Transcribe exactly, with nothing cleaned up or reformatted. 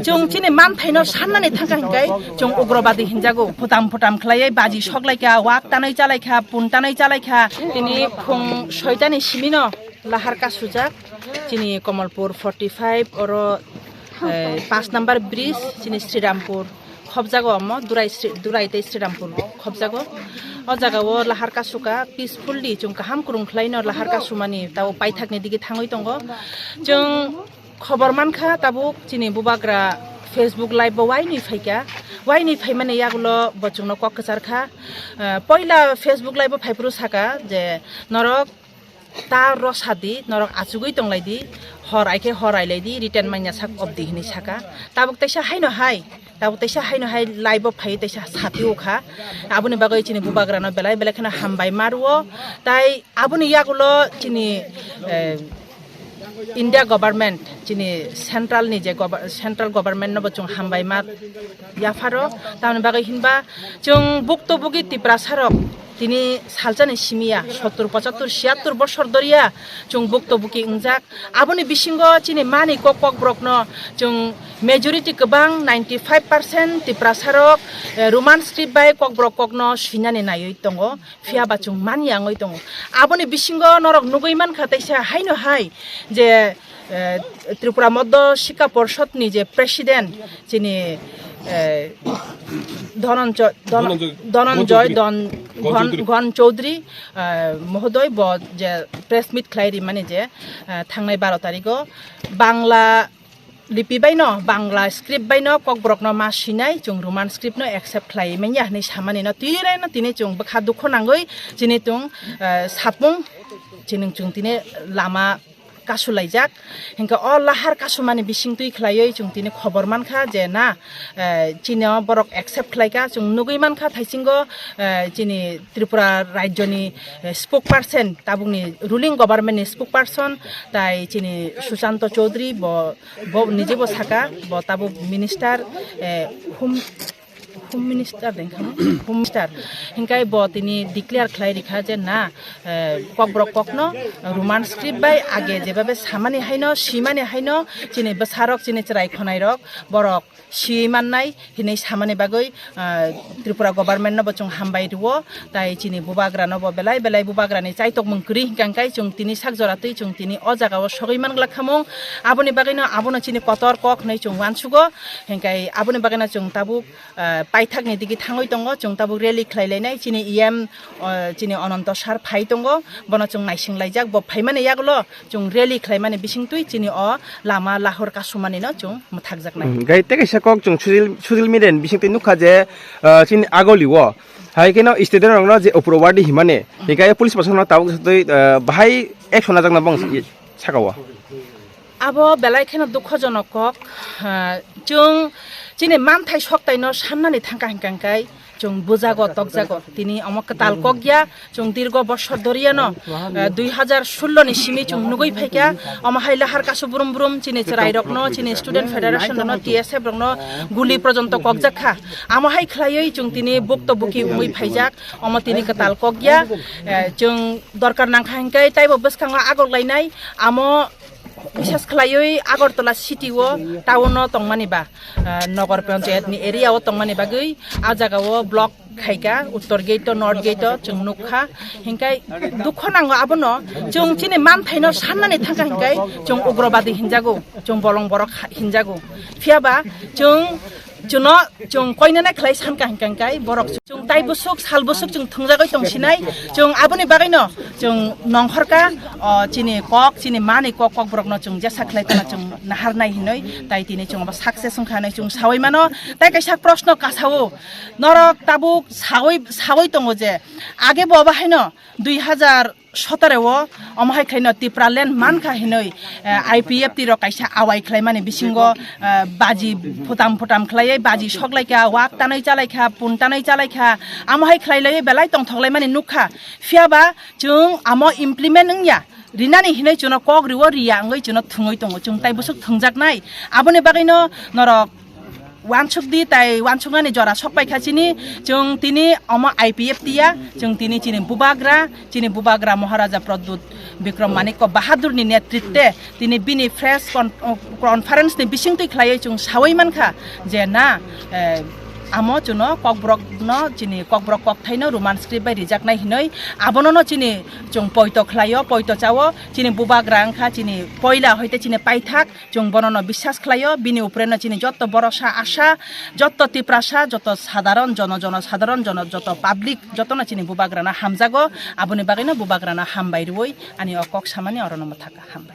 Chwng chini manthaino sannani thangkha hinkai chwng ugrobadi hinjago. Phutam phutam khlaiwi baji soklaikha, wak tanwi chalaikha, pun tanwi chalaikha. Tini phung soitani simino lahar kasujak. Chini Komolpur forty five oro, eh, paanch number bridge, chini Srirampur khobjago omo, Durai Sri-, Durai tei Srirampur khobjago. O jagao lahar kasuka peacefully chwng kaham kwrwng khlaino lahar kasumani tao paithakni digi thangwi tongo. Chwng khobor mankha tabuk chini bubagra Facebook live bo wainwi phaikha, wainwi phaimani yagulo bo chwngno kok kwcharkha. Eh, poila Facebook live bo phaiphuru saka je norok ta rosadi, norok achugwi tonglaidi, hor aikhe hor ailaidi, written manya sak obdi hinwi saka. Tabuk teisa haino hai, tabuk teisa haino hai live bo phaiwi teisa satio kha. Aboni bagwi chini bubagrano belai belai kheno hambai maruo. Tai aboni yagulo chini, eh, India government, chini central ni je gover-, central government no bo chwng hambai ma yapharo. Tamoni bagwi hinba chwng bukto bugi Tiprasa rok tini salsani simiya, sottur, pochattur, siyattur bosor doriya chwng bukto buki wngjak. Aboni bisingo chini mani kok kokborokno chwng majority kwbang ninety five percent Tiprasa rok, eh, Roman script bai kokborok kokno swinani naiwi tongo. Phiya ba chwng manya wngwi tongo. Aboni bisingo norok nugwi mankha teisa haino hai je, eh, Tripura Moddo Sikha Porshod ni je president chini, eh, Dhananjoy, Dhan-, Dhananjoy, Dhananjoy Ghon Chaudhary. Don Ghon, Ghon Chaudhary, eh, mohodoi bo je press meet khlai rimani je, eh, thangnai baro tarigo Bangla lipi baino, Bangla script baino kokborokno ma swinai, chwng Roman script no accept khlai manya hinwi samani no twirai no tini chwng bwkha dukho nangwi chini chwng, eh, sapung chini chwng tini lama kasulaijak. Hinkhe o lahar kasumani bisingtwi khlaiwi chwng tini khobor mankha je na, eh, chini o borok accept khlaikha, chwng nugwi mankha thaisingo, eh, chini Tripura rajyoni, eh, spokesperson, tabukni ruling government ni spokesperson, tai chini Sushanta Chaudhary bo Bo niji bo saka, bo tabuk minister, eh, home, home minister de wngkha, home minister. Hinkai bo tini declare khlai rikha je na, eh, kokborok kokno Roman script bai age jebabe samani haino, simani haino, chini bwsarok, chini chwrai khonairok, borok si mannai hinwi samani bagwi, ah, Tripura government no bo chwng hambai rwo, tai chini bubagra no bo belai belai bubagra ni chaitok mung kwrwi hinkha hinkai chwng tini sak jora twi chwng tini o jaga o sogwi man glak khamung. Aboni bagwi no abono chini kotor kok hinwi chwng uansugo, hinkai aboni bagwi no chwng tabuk, ah, paithak ni digi thangwi tongo, chwng tabuk rally khlai lainai chini E M, ah, chini Ananto sir phai tongo, bono chwng naising laijak, bo phaimani yagulo chwng rally khlaimani bisingtwi chini o lama lahor kasumani no chwng mwthakjaknai. Hmm, gai tei kaisa kok chwng social, social media ni bisingtwi nukha je, ah, chini Agoli o hai kheno student rokno je uprobardi himani, hinkhe police proshasonno tabuk satwi, ah, bahai action najakna bang saka o. Abo belai kheno dukhojonok kok, ah, chwng chini manthai soktaino sannani thangkha hinkha hinkai, chwng bujago, tokjago. Tini omo kwtal kok ya, chwng dirgo bosor doriano, eh, dui hajar sullo ni simi chwng nugwi phaikha. Omo hai lahar kasu brum brum chini chwrai rokno, chini student federation rokno, T S F rokno guli porjonto kokjak kha. Amo hai khlaiwi chwng tini bukto buki wngwi phaijak. Omo tini kwtal kok ya, eh, chwng dorkar nangkha hinkai taibo bwskango agok lainai. Amo Bises khlaiwi Agartala city o, town o tongmani ba, ah, Nagar Panchayat ni area o tongmani bagwi a jaga o block khaikha, Uttor gate o, North gate o chwng nukha. Hinkai dukho nango abono, chwng chini manthaino sannani thangkha hinkai chwng ugrobadi hinjago, chwng bolong borok ha-, hinjago. Phiyaba chwng Chwngno chwng koinene khlai sankha hinka hinkai borok chwng tai bwswk sal bwswk chwng thwngjagwi tongsinai, chwng aboni bagwino chwng nongkhorkha, o, chini kok, chini mani kok, kokborokno chwng jesa khlai phano chwng naharnai hinwi, tai tini chwng abo success wngkha hinwi chwng sawi mano. Tai kaisa proshno kasao, norok tabuk sawi, sawi tongo je age bo abo haino dui hajar sotoro o, omo hai khlaino Tipraland mankha hinwi, eh, I P F T rok kaisa awai khlaimani bisingo, eh, baji phutam phutam khlaiwi baji soklaikha, wak tanwi chalaikha, pun tanwi chalaikha, amo hai khlailaiwi belai tongthoklaimani nukha. Phiyaba chwng amo implement wngya, rinani hinwi chwngno kok riwo riya wngwi chwngno thwngwi tongo, chwng tai bwswk thwngjaknai. Aboni bagwino norok Wansuk di tai wansuknani jora sok pai kha chini, chwng tini omo I P F tiya, chwng tini chini bubagra, chini bubagra Maharaja Pradyut Bikram Manikya Bahadur ni netritwe tini bini press con-, conference ni bisingtwi khlaiwi chwng sawi mankha je na, eh, amo chwngno kokborok no chini kokborok kokthaino Roman script bai rijaknai hinwi abono no chini chwng poito khlaio, poito chao, chini bubagra wngkha chini poila hoite chini paithak, chwng bono no biswas khlaio, bini upre no chini jotto borosa asa, jotto Tiprasa, jotto sadharon jono, jono sadharon jono, jotto public, jotto no chini bubagra no hamjago, aboni bagwi no bubagra no hambai rwui ani o kok samani oro no mwthaka, hambai.